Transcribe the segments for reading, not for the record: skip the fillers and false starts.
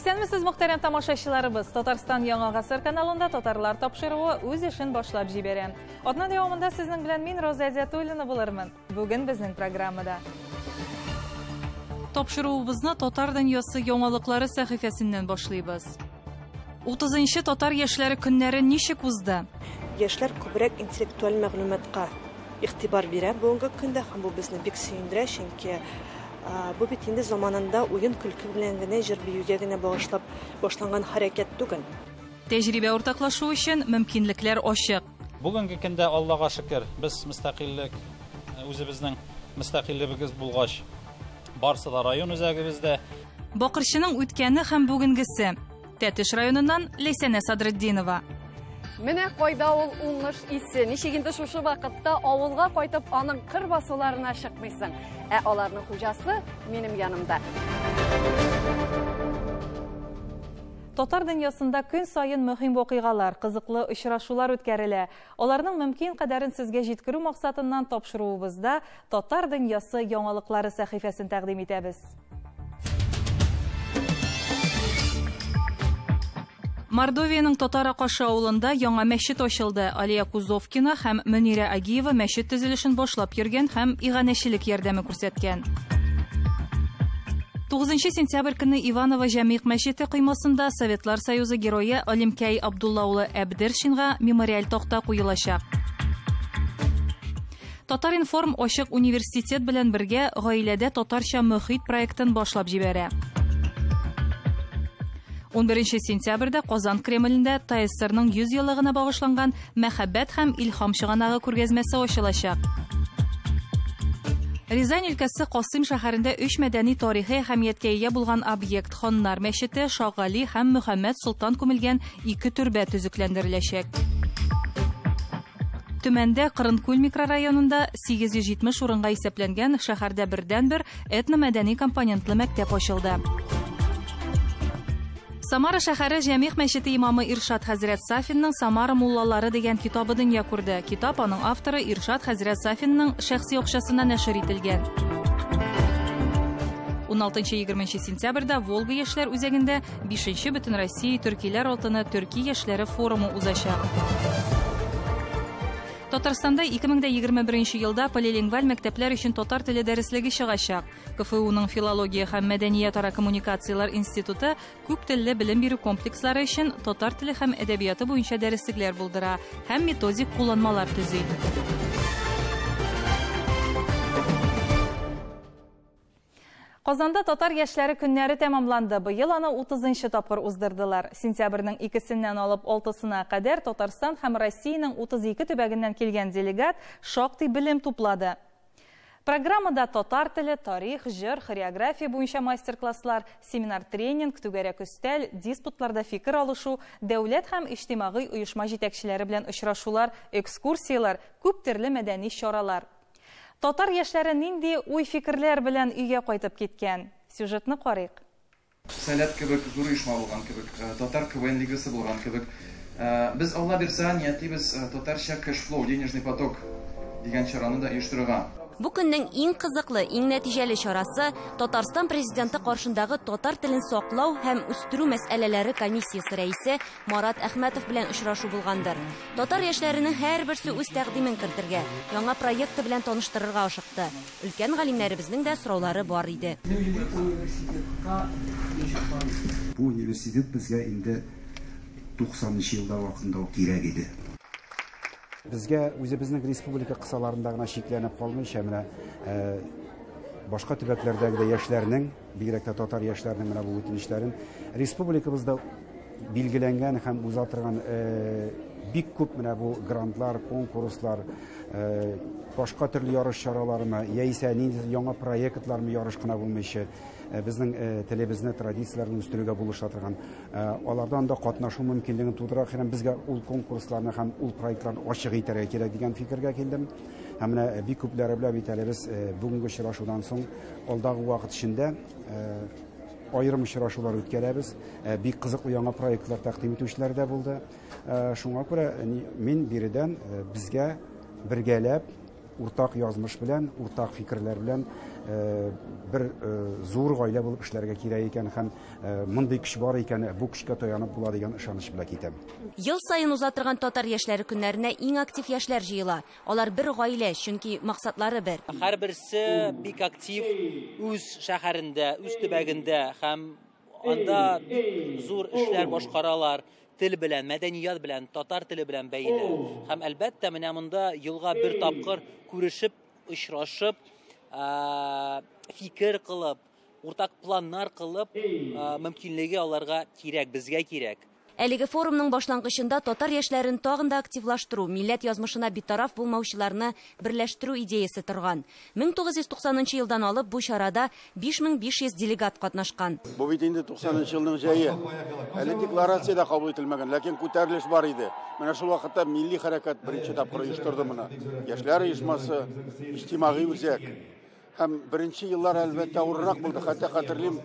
Исәнмесез, мөхтәрәм тамашачыларыбыз! Татарстан Яңа Гасыр каналында Татарлар тапшыруы үз эшен башлап җибәрә. Атна дәвамында сезнең белән мин, Роза Әдиатуллина булырмын. Бүген безнең программада. Тапшыруыбызны Татар дөньясы яңалыклары сәхифәсеннән башлыйбыз. 30 татар яшьләре көннәре ничек узды? Яшьләр күбрәк интеллектуаль мәгълүматка игътибар бирә бүгенге көндә, һәм бу безне бик сөендерә, чөнки бу бит инде заманында уен-көлке белән генә, җыр-биюгә генә багышлап башланган хәрәкәт түгел. Тәҗрибә уртаклашу өчен мөмкинлекләр ачык. Бүгенге көндә, Аллага шөкер, без мөстәкыйльлек, үзебезнең мөстәкыйльлегебез булгач, барсы да район үзәгебездә. Бакырчының үткәне һәм бүгенгесе. Тәтеш районыннан Ләйсәнә Садретдинова. Менә кайда ул уңыш исе. Ничек инде шушы вакытта авылга кайтып аның кыр басуларына чыкмыйсың? Ә аларның хуҗасы минем янымда. Татар дөньясында көн саен мөһим вакыйгалар, кызыклы очрашулар үткәрелә. Аларның мөмкин кадәрен сезгә җиткерү максатыннан тапшыруыбызда Татар дөньясы яңалыклары сәхифәсен тәкъдим итәбез. Мордовиянең Татар Акашы авылында яңа мәчет ачылды. Алия Кузовкина һәм Мөнирә Агиева мәчет төзелешен башлап йөргән һәм иганәчелек ярдәме күрсәткән. 9 сентябрь көнне Иваново Җәмигъ мәчете коймасында Советлар Союзы герое Алимкәй Абдулла улы Әбдершинга мемориаль такта куелачак. Татар-информ ачык университет белән бергә гаиләдә татарча мөхит проектын башлап җибәрә. 11 сентябрьдә Казан Кремлендә ТАССРның 100 еллыгына багышланган Мәхәббәт һәм илһам чыганагы күргәзмәсе ачылачак. Рязань өлкәсе Касыйм шәһәрендә өч мәдәни тарихи әһәмияткә ия булган объект Ханнар мәчете, Шагали һәм Мөхәммәд Солтан күмелгән ике төрбә төзекләндереләчәк. Төмәндә Кырынкүл микрорайонында 870 урынга исәпләнгән шәһәрдә бердәнбер этномәдәни компонентлы мәктәп ачылды. Самара шәһәре Җәмигъ мәчете имамы Иршат хәзрәт Сафинның Самара муллалары дигән китабы дөнья күрде. Китап аның авторы Иршат хәзрәт Сафинның шәхси акчасына нәшер ителгән. 16-20 сентябрьдә Волга яшьләр үзәгендә 5-нче Бөтенроссия төркиләр алтыны төрки яшьләре форумы узачак. Татарстанда 2021 елда полилингваль мәктәпләр өчен татар теле дәреслеге чыгачак. КФУның филология һәм мәдәниятара коммуникацияләр институты күп телле белем бирү комплекслары өчен татар теле һәм әдәбияты буенча дәреслекләр булдыра һәм методик кулланмалар төзи. Казанда татар яшьләре көннәре тәмамланды. Быел аны 30-нчы тапкыр уздырдылар. Сентябрьнең 2-сеннән алып 6-сына кадәр Татарстан һәм Россиянең 32 төбәгеннән килгән делегат шактый белем туплады. Программада татар теле, тарих, җыр, хореография буенча мастер-класслар, семинар-тренинг, түгәрәк өстәл, диспутларда фикер алышу, дәүләт һәм иҗтимагый оешма җитәкчеләре белән очрашулар, экскурсияләр, күп төрле мәдәни чаралар. Татар яшьләре нинди уй-фикерләр белән өйгә кайтып киткән? Сюжетны карыйк. Сәләт кебек зур оешма булган кебек, татар КВН лигасы булган кебек. Без Алла бирсә ниятлибез татарча кэшфлоу, денежный поток дигән чараны да оештырырга. Бу көннең иң кызыклы, иң нәтиҗәле чарасы Татарстан президенты каршындагы татар телен саклау һәм үстерү мәсьәләләре комиссиясе рәисе Марат Әхмәтов белән очрашу булгандыр. Татар яшьләренең һәрберсе үз тәкъдимен кертергә, яңа проекты белән таныштырырга ашыкты. Өлкән галимнәребезнең дә сораулары бар иде. Бу университет безгә инде 90 еллар вакытында ук кирәк иде. Безгә үзебезнең республика кысаларында гына чикләнеп калмыйча, менә башка төбәкләрдәге дә яшьләрнең, бигрәк тә татар яшьләренең менә бу үтенечләрен республикабызда билгеләнгән һәм уза торган бик күп менә бу грантлар, конкурслар, башка төрле ярыш чараларымы, яисә нинди яңа проектлармы ярыш кына булмыйча, безнең телебезне, традицияләрне үстерүгә булыша торган, алардан да катнашу мөмкинлеген тудыра һәм безгә ул конкурсларны һәм ул проектларны ачык итәргә кирәк дигән фикергә килдем. Һәм менә бик күпләре белән бит әле без бүгенге очрашудан соң алдагы вакыт эчендә аерым очрашулар үткәрәбез. Бик кызыклы яңа проектлар тәкъдим итүчеләр дә булды. Шуңа күрә мин биредән безгә бергәләп уртак язмыш белән, уртак фикерләр белән бер зур гаилә булып эшләргә кирәк икән һәм мондый көч бар икән, бу көчкә таянып була дигән ышаныч белән китәм. Ел саен уза торган татар яшьләре көннәренә иң актив яшьләр җыела. Алар бер гаилә, чөнки максатлары бер. Һәрберсе бик актив үз шәһәрендә, үз төбәгендә һәм анда бик зур эшләр башкаралар. Тел белән, мәдәният белән, татар теле белән бәйле. Һәм әлбәттә, менә монда елга бер тапкыр күрешеп, очрашып, фикер кылып, уртак планнар кылып, мөмкинлеге аларга кирәк, безгә кирәк. Әлеге форумның башлангычында татар яшьләрен тагын да активлаштыру, милләт язмышына битараф булмаучыларны берләштерү идеясе торган. 1990 елдан алып бу чарада 5500 делегат катнашкан. Бу бит инде 90 елның җәе. Әле декларация дә кабул ителмәгән, ләкин күтәрелеш бар иде. Менә шул вакытта милли хәрәкәт беренче тапкыр оештырды моны. Яшьләр оешмасы, иҗтимагый үзәк. Һәм беренче еллар әлбәттә авыррак булды. Хәтта хәтерлим,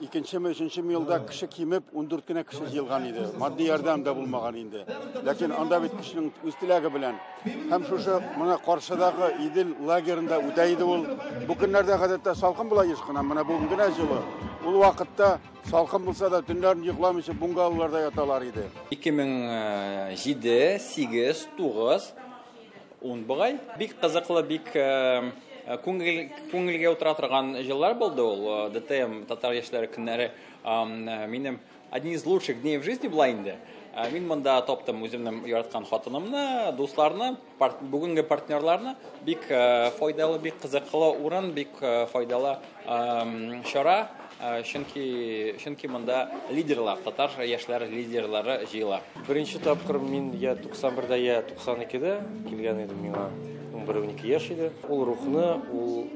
икенчеме, өченчеме елда кеше кимеп, 14 кенә кеше җыелган иде. Матди ярдәм дә булмаган инде. Ләкин анда бит кешенең үз теләге белән. Һәм шушы менә каршыдагы Идел лагерында үтә иде ул. Бу көннәрдә гадәттә салкын була еш кына, менә бүген генә җылы. Ул вакытта салкын булса да төннәрен йокламыйча бунгалоларда яталар иде. 2007, 8, 9, 10 бугай. Бик кызыклы, бик күңелгә утыра торган җыллар булды ул. ДТМ татар яшьләре көннәре минем одни из лучших дней в жизни була инде. Мин монда таптым үземнең яраткан хатынымны, дусларны, бүгенге партнерларны. Бик файдалы, бик кызыклы урын, бик файдалы чара, чөнки монда лидерлар, татар яшьләре лидерлары җыела. Беренче тапкыр мин я 91-дә, я 92-дә килгән идем, миңа 11-12 яшь иде. Ул рухны, ул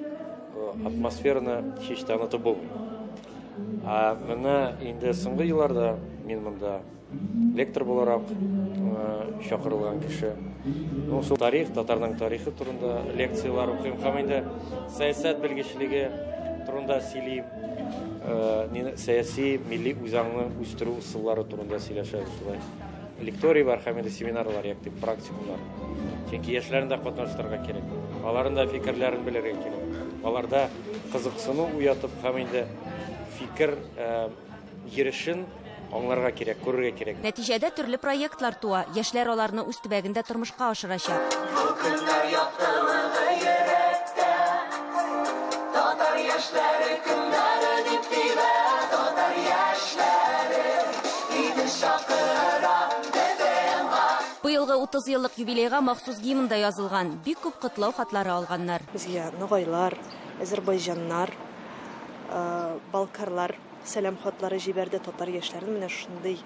атмосфераны һич тә онытып булмый. Ә менә инде соңгы елларда мин монда лектор буларак чакырылган кеше. Ну, шул тарих, татарның тарихы турында лекциялар укыйм һәм инде сәясәт белгечлеге турында сөйлим. Сәяси милли үзаңны үстерү ысуллары турында сөйләшәбез шулай. Лекторий бар һәм инде семинарлар, яки практикумнар. Чөнки яшьләрне дә катнаштырырга кирәк. Аларның да фикерләрен белергә кирәк. Аларда кызыксыну уятып һәм инде фикер йөрешен аңларга кирәк, күрергә кирәк. Нәтиҗәдә төрле проектлар туа. Яшьләр аларны үз төбәгендә тормышка ашырачак. Бу көннәр яктылыгы йөрәктә, татар яшьләре көннәре дип тибә, татар яшьләре иде чакыра ДТМга. Быелгы 30 еллык юбилейга махсус гимн да язылган. Бик күп котлау хатлары алганнар. Безгә ногайлар, азербайҗаннар, балкарлар сәлам хатлары җибәрде. Татар яшьләрен менә шундый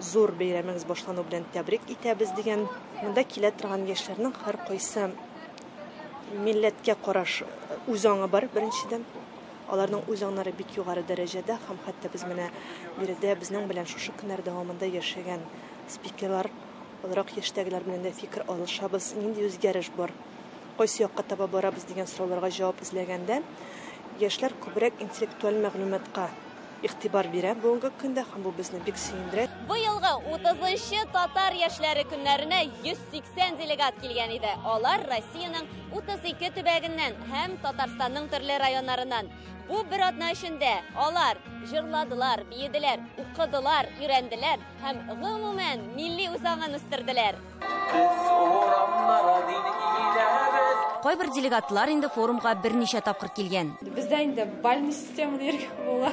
зур бәйрәмегез башлану белән тәбрик итәбез дигән. Монда килә торган яшьләрнең һәркайсы милләткә караш үз аңы бар беренчедән. Аларның үз аңнары бик югары дәрәҗәдә һәм хәтта без менә биредә безнең белән шушы көннәр дәвамында яшәгән спикерлар, олырак яшьтәгеләр белән дә фикер алышабыз, нинди үзгәреш бар, кайсы якка таба барабыз дигән сорауларга җавап эзләгәндә яшьләр күбрәк интеллектуаль мәгълүматка игътибар бирә бүгенге көндә һәм бу безне бик сөендерә. Быелгы 30-нчы татар яшьләре көннәренә 180 делегат килгән иде. Алар Россиянең 32 төбәгеннән һәм Татарстанның төрле районнарыннан. Бу бер атна эчендә алар җырладылар, биеделәр, укыдылар, өйрәнделәр һәм гомумән милли үзаңын үстерделәр. Кайбер делегатлар инде форумга берничә тапкыр килгән. Бездә инде бальный система дияргә була.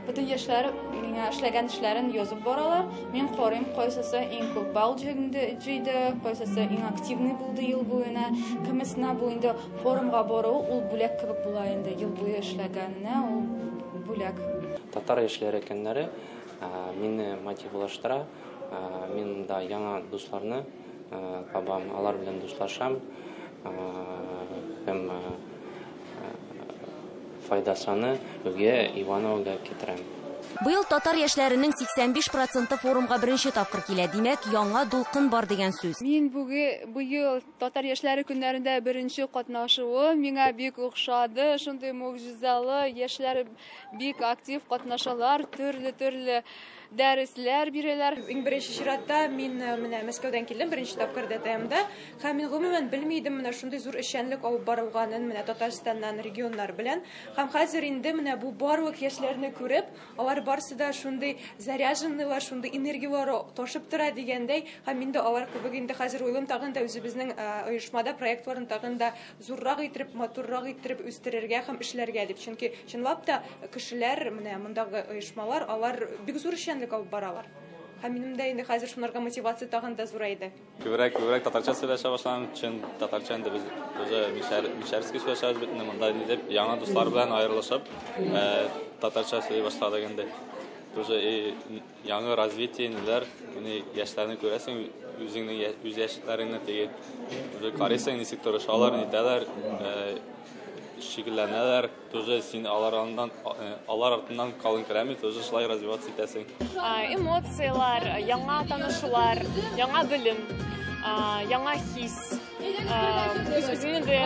Бөтен яшьләр миңа эшләгән эшләрен язып баралар. Мин карыйм, кайсысы иң күп балл җыйды, кайсысы иң активный булды ел буена, кемесенә бу инде форумга бару ул бүләк кебек була инде, ел буе эшләгәненә ул бүләк. Татар яшьләре көннәре мине мотивлаштыра. Мин да яңа дусларны табам, алар белән дуслашам. Һәм файдасаны үгә Ивановга китерәм. Быел татар яшьләренең 85% форумга беренче тапкыр килә. Димәк, яңа дулкын бар дигән сүз. Мин быел татар яшьләре көннәрендә беренче катнашуым миңа бик охшады. Шундый могҗизалы яшьләр бик актив катнашалар, төрле-төрле дәресләр бирәләр. Иң беренче чиратта мин менә Мәскәүдән килдем, беренче тапкыр ДТМда, һәм мин гомумән белми идем менә шундый зур эшчәнлек алып барылганын менә Татарстаннан регионнар белән. Һәм хәзер инде менә бу барлык яшьләрне күреп, алар барысы да шундый заряженныйлар, шундый энергиялары ташып тора дигәндәй, һәм мин дә алар кебек инде хәзер уйлыйм, тагын да үзебезнең оешмада проектларын тагын да зуррак итеп, матуррак итеп үстерергә һәм эшләргә дип. Чөнки чынлап та кешеләр, менә мондагы оешмалар, алар бик зур эшчәнлек алып баралар. Һәм минем дә инде хәзер шунарга мотивация тагын да зурайды. Күбрәк татарча сөйләшә башладым. Чын татарча инде без уже мишәрский сөйләшәбез бит инде монда ни дип, яңа дуслар белән аерылышып, татарча сөйли башладык инде. Тоже и яңа развитие ниләр, менә яшьләрне күрәсең, үзеңнең үз яшьләреңне теге уже карыйсың, ничек тырышалар, нитәләр, шөгыльләнәләр, тоже син алар артыннан калын керәми, тоже шулай развиваться итәсең. Эмоциялар, яңа танышулар, яңа белем, яңа хис. Үз-үзеңне дә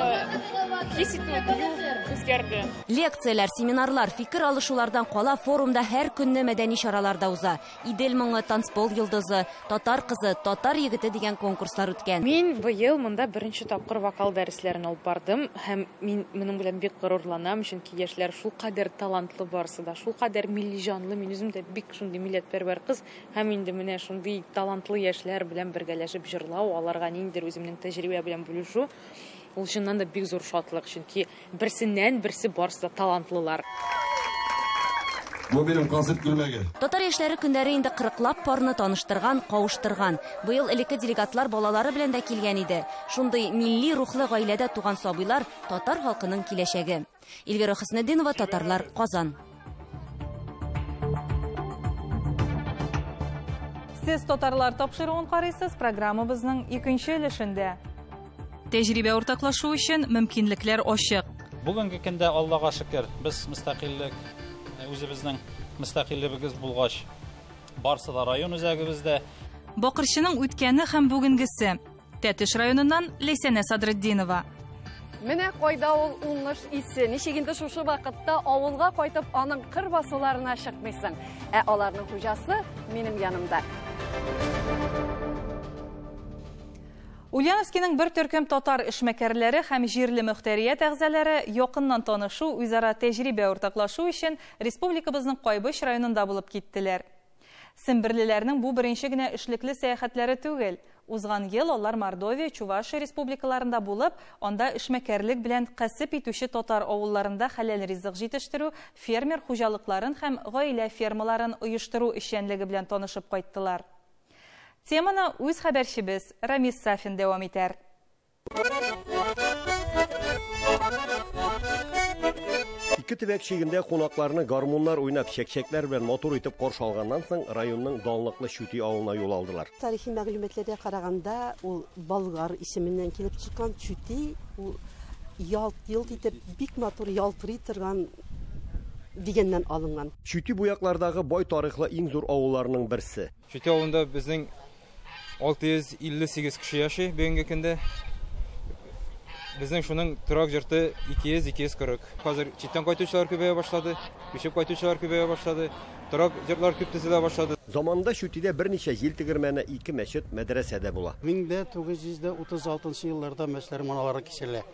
хис итү, тою үзгәрде. Лекцияләр, семинарлар, фикер алышулардан кала форумда һәр көнне мәдәни чаралар да уза. Идел моңы, Танцпол йолдызы, Татар кызы, Татар егете дигән конкурслар үткән. Мин быел монда беренче тапкыр вокал дәресләрен алып бардым һәм мин моның белән бик горурланам, чөнки яшьләр шулкадәр талантлы барсы да, шулкадәр милли җанлы. Мин үзем дә бик шундый милләтпәрвәр кыз һәм инде менә шундый талантлы яшьләр белән бергәләшеп җырлау, аларга ниндидер үземнең тәҗрибә белән бүлешү, ул чыннан да бик зур шатлык, чөнки берсеннән берсе барысы да талантлылар. Бу минем концерт күлмәге. Татар яшьләре көннәре инде 40лап парны таныштырган, кавыштырган. Быел элекке делегатлар балалары белән дә килгән иде. Шундый милли рухлы гаиләдә туган сабыйлар татар халкының киләчәге. Эльвира Хөснетдинова, Татарлар, Казан. Сез Татарлар тапшыруын карыйсыз, программабызның икенче өлешендә. Тәҗрибә уртаклашу өчен мөмкинлекләр ачык. Бүгенге көндә Аллага шөкер, без мөстәкыйльлек, үзебезнең мөстәкыйльлегебез булгач, барсы да район үзәгебездә. Бакырчының үткәне һәм бүгенгесе. Тәтеш районыннан Ләйсәнә Садретдинова. Менә кайда ул уңыш исе. Ничек инде шушы вакытта авылга кайтып аның кыр басуларына чыкмыйсың. Ә аларның хуҗасы минем янымда. Ульяновскиның бер төркем татар эшмәкәрләре һәм җирле мөхтәрият әгъзалары якыннан танышу, үзара тәҗрибә уртаклашу өчен республикабызның Кайбыч районында булып киттеләр. Семберлеләрнең бу беренче генә эшлекле сәяхәтләре түгел. Узган ел алар Мордовия, Чувашия республикаларында булып, анда эшмәкәрлек белән кәсеп итүче татар авылларында хәләл ризык җитештерү, фермер хуҗалыкларын һәм гаилә фермаларын оештыру эшчәнлеге белән танышып кайттылар. Теманы үз хәбәрчебез Рамис Сафин дәвам итәр. Ике төбәк чигендә кунакларны гармуннар уйнап, чәкчәкләр белән матур итеп каршы алганнан соң районның данлыклы Чүти авылына юл алдылар. Тарихи мәгълүматларга караганда, ул Болгар исеменнән килеп чыккан Чүти, ул ялт-йолт итеп бик матур ялтырый торган дигәннән алынган. Чүти бу яклардагы бай тарихлы иң зур авылларның берсе. Чүти авылында безнең 658 кеше яши бүгенге көндә. Безнең шуның торак йорты 200-240. Хәзер читтән кайтучылар күбәя башлады, күчеп кайтучылар күбәя башлады, торак йортлар күп төзелә башлады. Заманында Чүтидә берничә җил тегермәне, ике мәчет, мәдрәсә дә була. 1936 елларда мәчетләр маналары киселә.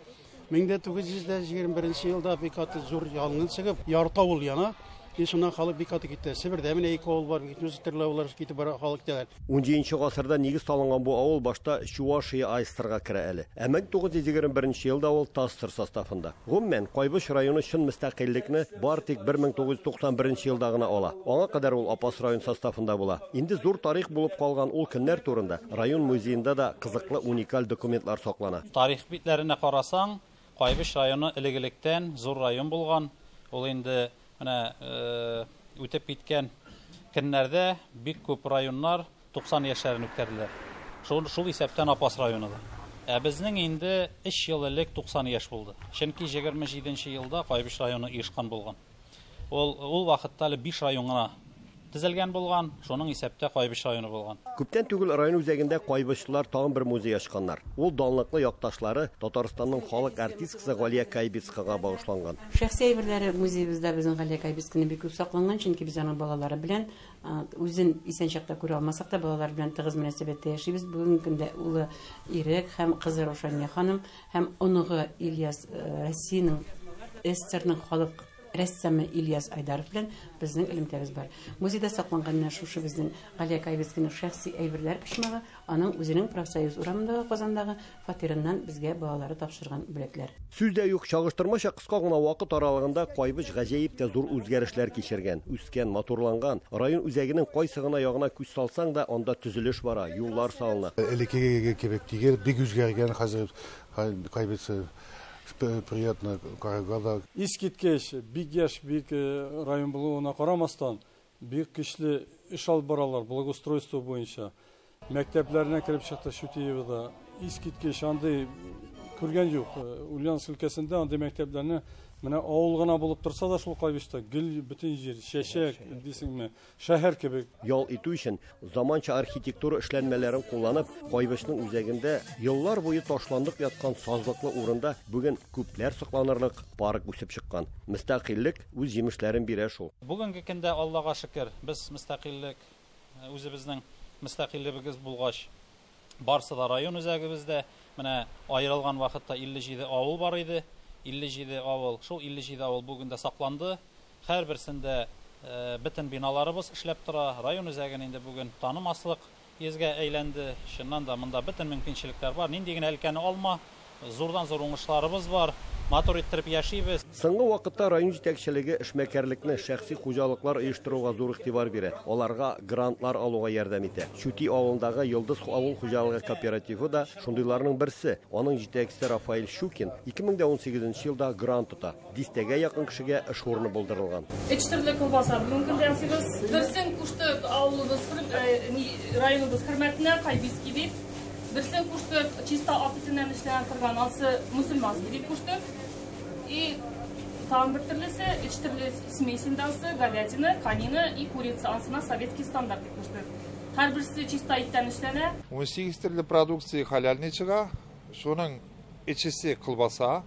1921 елда бик каты зур янгын чыгып, ярты авыл яна. И шуннан халык бик каты китте. Себердә менә ике авыл бар, бик төрле авыллар китеп бара, халык китәләр. 17 гасырда нигез салынган бу авыл башта Чувашия АССРга керә әле. Ә 1921 елда ул ТАССР составында. Гомумән, Кайбыч районы чын мөстәкыйльлекне бар тик 1991 елда гына ала. Аңа кадәр ул Апас район составында була. Инде зур тарих булып калган ул көннәр турында район музеенда да кызыклы уникаль документлар саклана. Тарих битләренә карасаң, Кайбыч районы элек-электән зур район булган. Ул инде менә үтеп киткән көннәрдә бик күп районнар 90 яшьләрен үткәрделәр. Шул исәптән Апас районы да. Ә безнең инде 3 ел элек 90 яшь булды. Чөнки 27 елда Кайбыч районы оешкан булган. Ул вакытта әле 5 район гына Төзелгән булган, шуның исәптә Кайбыч районы булган. Күптән түгел район үзәгендә кайбычлылар тагын бер музей ачканнар. Ул данлыклы якташлары Татарстанның халык артисткасы Галия Кайбицкага багышланган. Шәхси әйберләре музеебызда безнең Галия Кайбицканың бик күп сакланган, чөнки без аның балалары белән үзен исән чакта күрә алмасак та, балалар белән тыгыз мөнәсәбәттә яшибез. Бүгенге көндә улы Ирек һәм кызы Рушания ханым һәм оныгы Ильяс Россиянең СССРның халык рәссамы Ильяс Айдаров белән безнең элемтәбез бар. Музейда сакланган менә шушы безнең Галия Кайбицкиның шәхси әйберләр почмагы, аның үзенең Профсоюз урамындагы Казандагы фатирыннан безгә балалары тапшырган бүләкләр. Сүз дә юк, чагыштырмача кыска гына вакыт аралыгында Кайбыч гаҗәеп тә зур үзгәрешләр кичергән, үскән, матурланган. Район үзәгенең кайсы гына ягына күз салсаң да, анда төзелеш бара, юллар салына. Элеккеге кебек түгел, бик үзгәргән хәзер Кайбыч. Приятно караганда. Искиткеч, бик яшь, бик район булуына карамастан, бик көчле эш алып баралар благоустройство буенча. Мәктәпләренә кереп чыкты Шутиевода. Искиткеч, андый күргән юк. Ульяновск өлкәсендә андый мәктәпләрне менә авыл гына булып торса да шул Кайбычта гел бөтен җир, чәчәк дисеңме, шәһәр кебек. Ял итү өчен заманча архитектура эшләнмәләрен кулланып, Кайбычның үзәгендә еллар буе ташландык яткан сазлыклы урында бүген күпләр сокланырлык парк үсеп чыккан. Мөстәкыйльлек үз җимешләрен бирә шул. Бүгенге көндә Аллага шөкер, без мөстәкыйльлек, үзебезнең мөстәкыйльлегебез булгач, барсы да район үзәгебездә. Менә аерылган вакытта 57 авыл бар иде. 57 авыл, шул 57 авыл бүген дә сакланды. Һәрберсендә бөтен биналарыбыз эшләп тора. Район үзәген инде бүген танымаслык йөзгә әйләнде. Чыннан да монда бөтен мөмкинчелекләр бар. Нинди генә өлкәне алма, зурдан зур уңышларыбыз бар. Матур иттереп яшибез. Соңгы вакытта район җитәкчелеге эшмәкәрлекне шәхси хуҗалыклар оештыруга зур игътибар бирә. Аларга грантлар алуга ярдәм итә. Чүти авылындагы Йолдыз авыл хуҗалыгы кооперативы да шундыйларның берсе. Аның җитәкчесе Рафаэль Щукин 2018 елда грант тота. Дистәгә якын кешегә эш урыны булдырылган. Өч төрле колбаса бүгенге көндә ясыйбыз. Берсен куштык авылыбыз, районыбыз хөрмәтенә Кайбицкий дип. Берсен куштык чиста ат итеннән эшләнә торган, ансы мусульманский дип куштык. И тагын бер төрлесе, өч төрле смесь инде, говядина, конина и курица, ансына советский стандарт дип куштык. Һәрберсе чиста иттән эшләнә. 18 төрле продукция хәләлне чыга, шуның эчесе колбаса,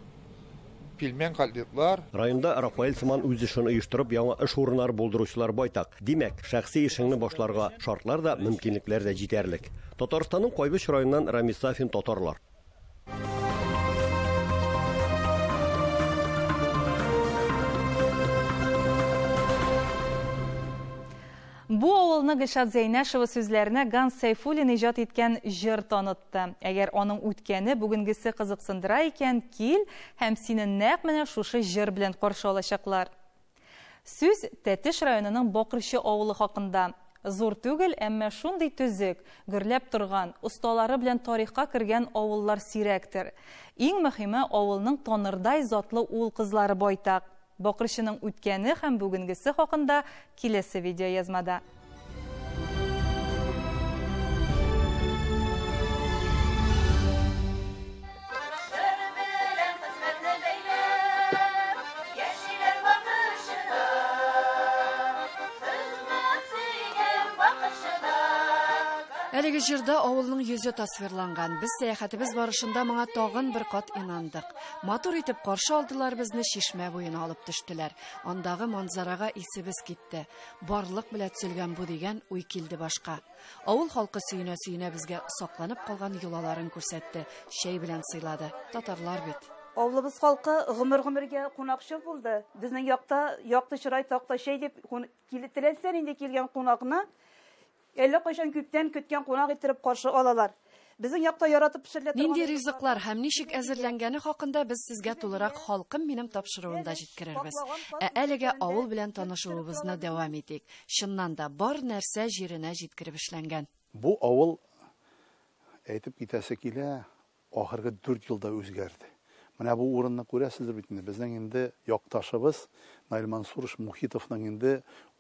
пельмен, котлетлар. Районда Рафаэль сыман үз эшен оештырып, яңа эш урыннары булдыручылар байтак. Димәк, шәхси эшеңне башларга шартлар да, мөмкинлекләр дә җитәрлек. Татарстанның Кайбыч районыннан Рамис Сафин, Татарлар. Бу авылны Гөлшат Зәйнәшева сүзләренә Ганс Сәйфуллин иҗат иткән җыр танытты. Әгәр аның үткәне бүгенгесе кызыксындыра икән, кил һәм сине нәкъ менә шушы җыр белән каршы алачаклар. Сүз Тәтеш районының Бакырчы авылы хакында. Зур түгел, әмма шундый төзек, гөрләп торган, осталары белән тарихка кергән авыллар сирәктер. Иң мөһиме авылның танырдай затлы ул кызлары байтак. Бакырчының үткәне һәм бүгенгесе хакында киләсе видеоязмада. Әлеге җырда авылның йөзе тасвирланган. Без сәяхәтебез барышында моңа тагын бер кат инандык. Матур итеп каршы алдылар безне, чишмә буена алып төштеләр. Андагы манзарага исебез китте. Барлык белән төзелгән бу дигән уй килде башка. Авыл халкы сөенә-сөенә безгә сакланып калган йолаларын күрсәтте, чәй белән сыйлады. Татарлар бит. Авылыбыз халкы гомер-гомергә кунакчыл булды. Безнең якта якты чырай такта чәй дип теләсә нинди килгән кунакны әллә кайчан күптән көткән кунак иттереп каршы алалар. Безнең якта яратып пешерелә торган Нинди ризыклар һәм ничек әзерләнгәне хакында без сезгә тулырак Халкым минем тапшыруында җиткерербез. Ә әлегә авыл белән танышуыбызны дәвам итик. Чыннан да бар нәрсә җиренә җиткереп эшләнгән. Бу авыл әйтеп китәсе килә, ахыргы 4 елда үзгәрде. Менә бу урынны күрәсездер бит инде. Безнең инде якташыбыз Наил Мансурович Мухитовның инде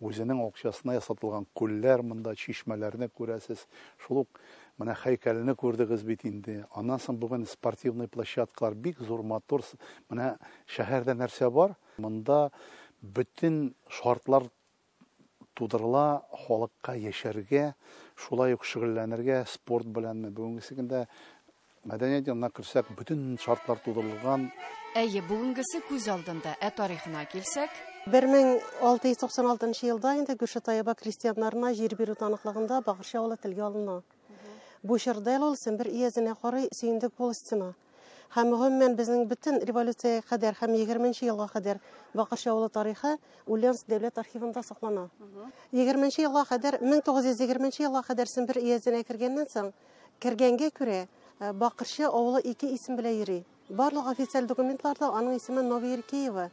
үзенең акчасына ясатылган күлләр монда, чишмәләрне күрәсез. Шул ук менә һәйкәлне күрдегез бит инде. Аннан соң бүген спортивный площадкалар бик зур, матур. Менә шәһәрдә нәрсә бар? Монда бөтен шартлар тудырыла халыкка яшәргә, шулай ук шөгыльләнергә, спорт беләнме. Бүгенгесе көндә мәдәният янына керсәк, бөтен шартлар тудырылган. Әйе, бүгенгесе күз алдында, ә тарихына килсәк? 1696 елда инде күрше Таеба крестьяннарына җир бирү таныклыгында Бакырчы авылы телгә алына. Бу чорда ул Сембер өязенә карый Сөендек волостена. Һәм гомумән безнең бөтен революциягә кадәр һәм 20 елга кадәр Бакырчы авылы тарихы Ульяновск дәүләт архивында саклана. 20 елга кадәр, 1920 елга кадәр Сембер өязенә кергәннән соң, кергәнгә күрә Бакырчы авылы ике исем белән йөри. Барлык официаль документларда аның исеме Новоиркеево.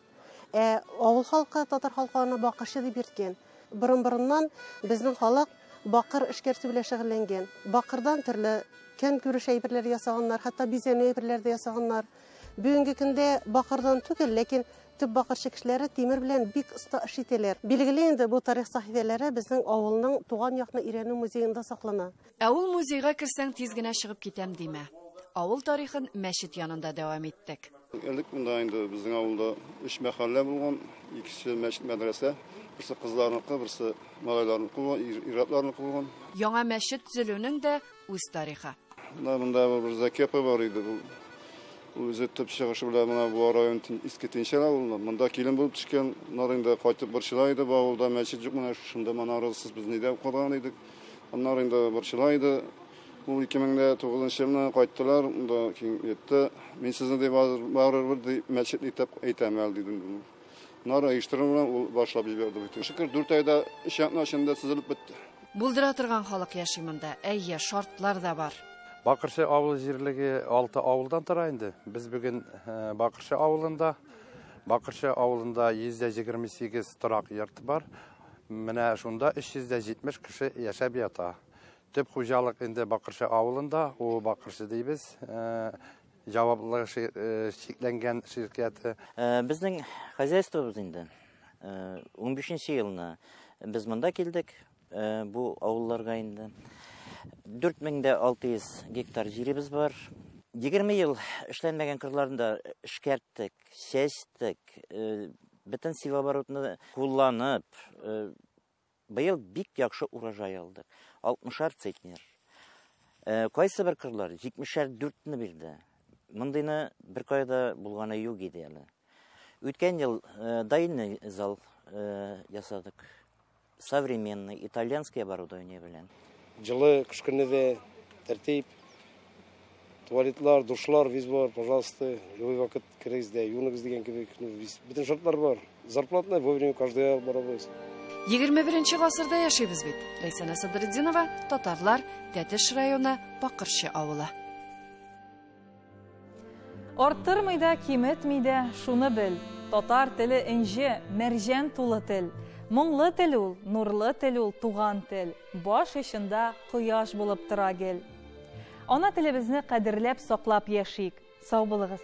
Ә авыл халкы, татар халкы аны Бакырчы дип йөрткән. Борын-борыннан безнең халык бакыр эшкәртү белән шөгыльләнгән. Бакырдан төрле көнкүреш әйберләре ясаганнар, хәтта бизәнү әйберләре дә ясаганнар. Бүгенге көндә бакырдан түгел, ләкин төп бакырчы кешеләре тимер белән бик оста эш итәләр. Билгеле инде, бу тарих сәхифәләре безнең авылның туган якны өйрәнү музеенда саклана. Ә ул музейга керсәң, тиз генә чыгып китәм димә. Авыл тарихын мәчет янында дәвам иттек. Элек монда инде безнең авылда өч мәхәллә булган, икесе мәчет мәдрәсә, берсе кызларныкы, берсе малайларныкы булган, ир-атларныкы булган. Яңа мәчет төзелүнең дә үз тарихы. Менә монда бер Зәки апай бар иде, ул үзе төп чыгышы белән менә Буа районы Иске Тинчәр авылыннан. Монда килен булып төшкән, аннары инде кайтып борчыла иде, бу авылда мәчет юк, менә шушында манарасыз без нидә укыган идек. Аннары инде борчыла иде. Ул 2009 елны кайттылар, монда киң итте. Мин сезне ди барыбер ди мәчет итеп әйтәм әле дидем. Аннары оештыру белән ул башлап җибәрде бит. Шөкер, 4 айда 3 атна эчендә төзелеп бетте. Булдыра торган халык яши монда. Әйе, шартлар да бар. Бакырчы авыл җирлеге 6 авылдан тора инде. Без бүген Бакырчы авылында. Бакырчы авылында 128 торак йорт бар. Менә шунда 370 кеше яшәп ята. Төп хуҗалык инде Бакырчы авылында, ул Бакырчы дибез, җаваплылыгы чикләнгән ширкәте. Безнең хозяйствобыз инде 15 елны без монда килдек, бу авылларга инде. 4600 гектар җиребез бар. 20 ел эшләнмәгән кырларында эшкәрттек, чәчтек, бөтен силоборотны кулланып, быел бик яхшы урожай алдык. 60 центнер. Кайсы бер кырлар 74-не бирде. Мондыйны бер кайда булганы юк иде әле. Үткән ел доильный зал ясадык. Современный итальянский оборудование белән. Җылы, кыш көне дә тәртип. Туалетлар, душлар виз бар, пожалуйста, любой вакыт керегез дә, юыныгыз дигән кебек, виз, бөтен шартлар бар. Зарплатная вовремя каждый ай барабыз. 21 гасырда яшибез бит. Ләйсәнә Садретдинова, Татарлар, Тәтеш районы, Бакырчы авылы. Арттырмый да, киметми дә, шуны бел. Татар теле энҗе, мәрҗән тулы тел. Моңлы тел ул, нурлы тел ул, туган тел. Баш очында кояш булып тора гел. Ана телебезне кадерләп саклап яшик. Сау булыгыз.